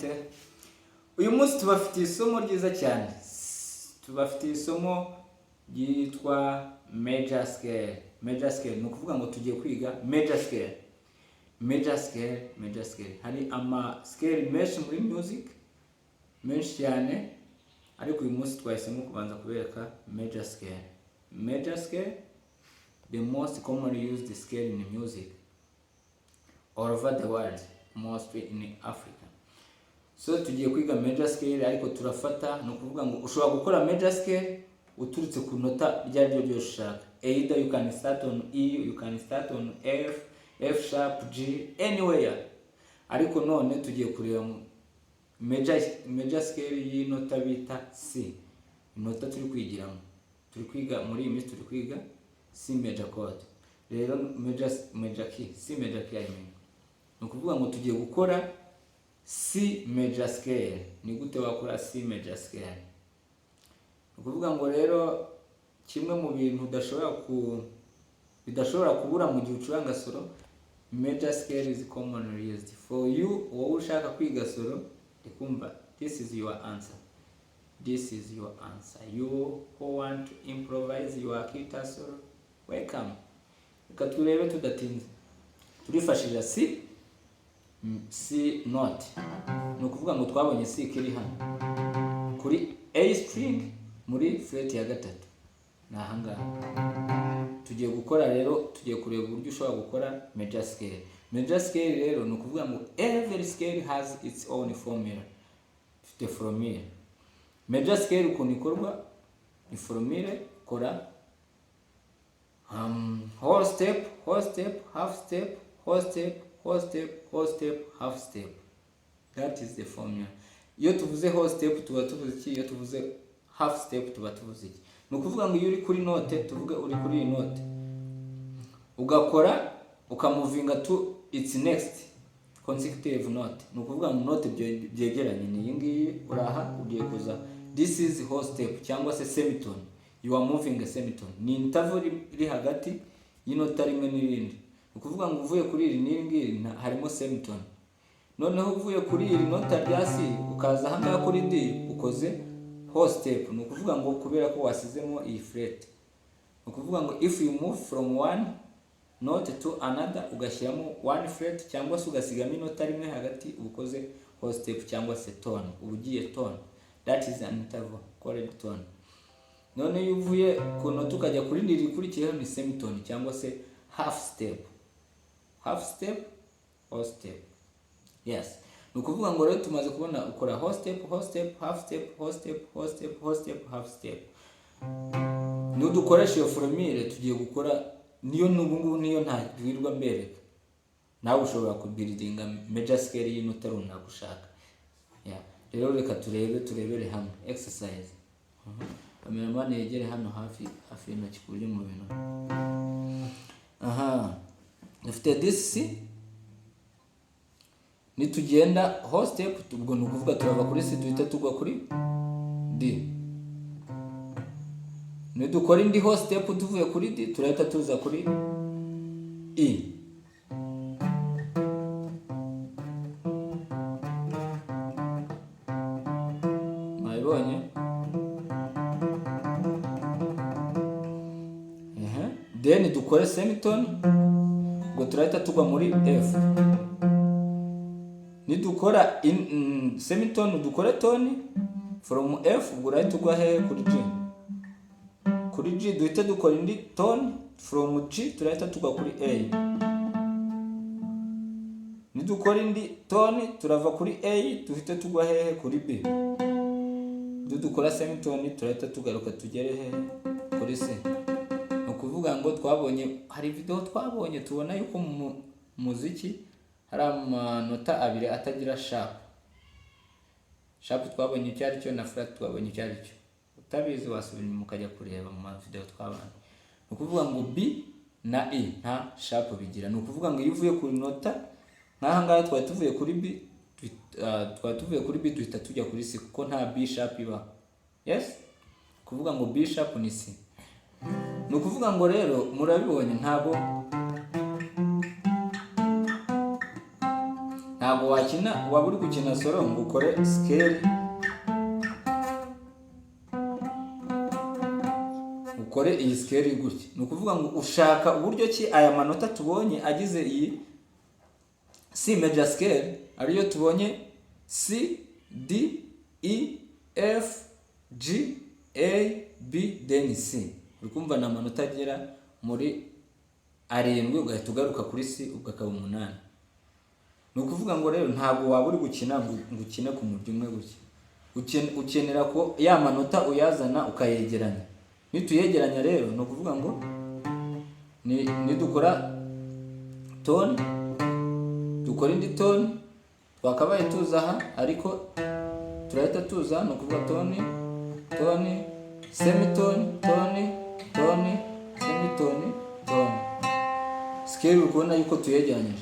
Mute? Uyu munsi tubafitiye isomo ryiza cyane. Tubafitiye isomo ryitwa major scale. Major scale ni ukuvuga ngo tugiye kwiga major scale. Major scale, major scale. Hari ama scale menshi muri music, menshi cyane, ariko uyu munsi twahisemo kubanza kubereka major scale. Major scale, the most commonly used scale in music all over the world, mostly in Africa. So tugiye kwiga major scale, ariko turafata, ni ukuvuga ngo ushobora gukora major scale uturutse ku nota iryo ari ryo ryose ushaka. Either you can start on E, you can start on F, F sharp, G, anywhere. Ariko none tugiye kureba major scale y'inota bita C. Inota turi kwigiramo, turi kwiga muri iyi minsi, turi kwiga C major chord. Rero major key, C major key, I mean. Ni ukuvuga ngo tugiye gukora C major scale. Ni gute wakora C major scale? Ni ukuvuga ngo rero kimwe mu bintu udashobora ku bidashobora kubura mu gihe ucuranga solo, major scale is commonly used for you. Wowe ushaka kwiga solo, ndikumva this is your answer. This is your answer. You who want to improvise your guitar solo, welcome. Reka turebe tudatinze. Turifashisha C, C note. Ni ukuvuga ngo twabonye C kiri hano kuri A string muri fret ya gatatu, ni ahangaha. Tugiye gukora rero, tugiye kureba uburyo ushobora gukora major scale. Major scale rero ni ukuvuga ngo every scale has its own formula. Ifite formule. Major scale ukuntu ikorwa ni formule: kora whole step, whole step, half step, whole step, whole step, whole step, half step. That is the formula. Iyo tuvuze whole step tuba tuvuze iki? Iyo tuvuze half step tuba tuvuze iki? Ni ukuvuga ngo iyo uri kuri note, tuvuge uri kuri iyi note, ugakora ukamovinga to its next consecutive note, ni ukuvuga ngo note byegeranye ni iyi ngiyi, uraha ugiye kuza, this is whole step cyangwa se semitone. You are moving a semitone, ni interval iri hagati y'inota rimwe n'irindi. Ni ukuvuga ngo uvuye kuri iri n'iri ngiri harimo semitone. Noneho uvuye kuri iri nota rya C ukaza aha ngaha kuri D, ukoze whole step. Ni ukuvuga ngo kubera ko wasizemo iyi fret, ni ukuvuga ngo if you move from one note to another, ugashyiramo one fret cyangwa se ugasigamo inota rimwe hagati, uba ukoze whole step cyangwa se tone, uba ugiye tone. That is an interval called tone. None iyo uvuye ku nota ukajya kuri rindi rikurikiyeho ni semitone cyangwa se half step. Half step, whole step, yes. Ni ukuvuga ngo rero tumaze kubona ukora whole step, whole step, half step, whole step, whole step, whole step, half step. Nudukoresha iyo formule tugiye gukora, niyo n'ubu ngubu niyo ntabwirwa mbereka, nawe ushobora kubuildinga major scale y'inota runaka ushaka. Yeah. Rero reka turebe, turebere hamwe exercise. Cameraman yegere hano hafi hafi y'intoki ku buryo mu bintu. Aha dufite this C. Nitugenda whole step, ubwo ni ukuvuga turava kuri C duhita tugwa kuri D. Nidukora indi whole step tuvuye kuri D, turahita tuza kuri E. Mwabibonye? Ehe. Then dukore semitone, ubwo turahita tugwa muri F. Nidukora semitone dukore tone from F, ubwo urahita ugwa hehe? Kuri G. Kuri G duhite dukora indi tone, from G turahita tugwa kuri A. Nidukora indi tone turava kuri A duhite tugwa hehe? Kuri B. Dukora semitone turahita tugaruka tugere hehe? Kuri C. Ni ukuvuga ngo twabonye, hari video twabonye, tubona yuko mu muziki hari amanota abiri atagira sharp. Sharp twabonye icyo ari cyo, na flat twabonye icyo ari cyo. Utabizi wasubira inyuma ukajya kureba mu ma video twabonye. Ni ukuvuga ngo B na E nta sharp bigira. Ni ukuvuga ngo iyo uvuye ku nota nk'aha ngaha twari tuvuye kuri B, twari tuvuye kuri B duhita tujya kuri C, kuko nta B sharp ibaho. Yes, kuvuga ngo B sharp ni C. Ni ukuvuga ngo rero murabibonye, ntabwo Ntabwo wakina, waba uri gukina solo ngo ukore scale, ukore iyi scale gutya. Ni ukuvuga ngo ushaka uburyo ki aya manota tubonye agize iyi C major scale, ariyo tubonye C, D, E, F, G, A, B, then C. Uri kumva ni amanota agera muri arindwi, ugahita ugaruka kuri C, ubwo akaba umunani. Ni ukuvuga ngo rero ntabwo waba uri gukina ngo ukine ku murya umwe gutya. Ukenera ko ya manota uyazana ukayegeranya. Nituyegeranya rero, ni ukuvuga ngo nidukora tone, dukora indi tone, twakabaye tuza aha, ariko turahita tuza. Ni ukuvuga tone, tone, semitone, tone, tone, semitone, tone. Scale uri kubona yuko tuyegeranyije.